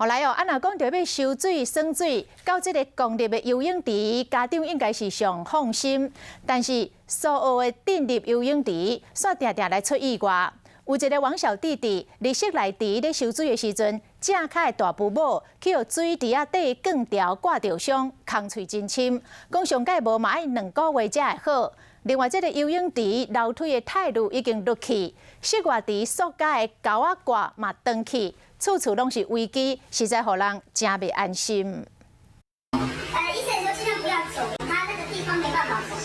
後來哦，啊若講著欲游水、耍水，到這个公立的游泳池，家長應該是上放心。但是蘇澳的鎮立游泳池，煞定定來出意外。有一个王小弟弟，佇室內池咧游水的時陣，正跤的大埔母去予水池仔底鋼條割著傷，空喙真深，講上蓋無嘛愛2個月才會好。另外，這个游泳池樓梯的泰路已經落去，室外池塑膠的鉤仔掛嘛斷去，處處攏是危機，實在予人誠袂安心。醫生說盡量不要走，他那個地方沒辦法走。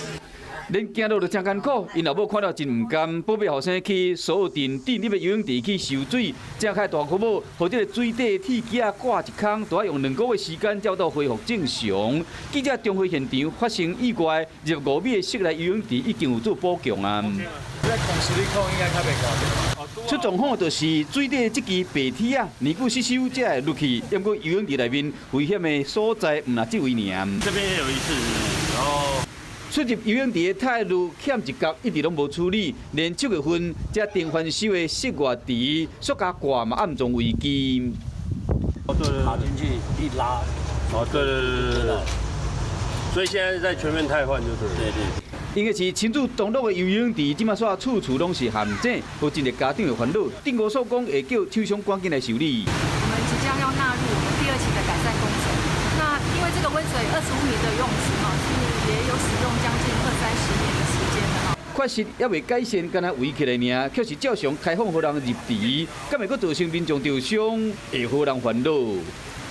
連行路都誠艱苦，𪜶老母看了真毋甘，寶貝後生去蘇澳鎮鎮立的游泳池去游水，正跤大姑母，予這个水底鐵枝仔割一空，都愛用2個月時間才到恢復正常。記者重回現場，發生意外入5米的室內游泳池已經有做補強啊。出狀況就是水底這支白鐵仔，年久失修才會落去，毋過游泳池內面危險的所在毋但這位爾。這邊也有一次，然後。出入游泳池的泰路欠一角，一直攏無處理，連7月份才重翻修的室外池，塑膠掛嘛暗藏危機。哦，對對，卡進去一拉，哦，對對對對對，所以現在在全面汰換就對。對對。應該是親子同樂的游泳池，這馬煞處處攏是陷阱，有真濟家長會煩惱。鎮公所講會叫廠商趕緊來修理。我們即將要納入我們第二期的改善工程。那因為這個溫水25米的泳池哈，是也有使用將近二三十年的時間的哈。確實猶未改善，干焦圍起來爾，卻是照常開放予人入池，敢會閣造成民眾受傷，會予人煩惱。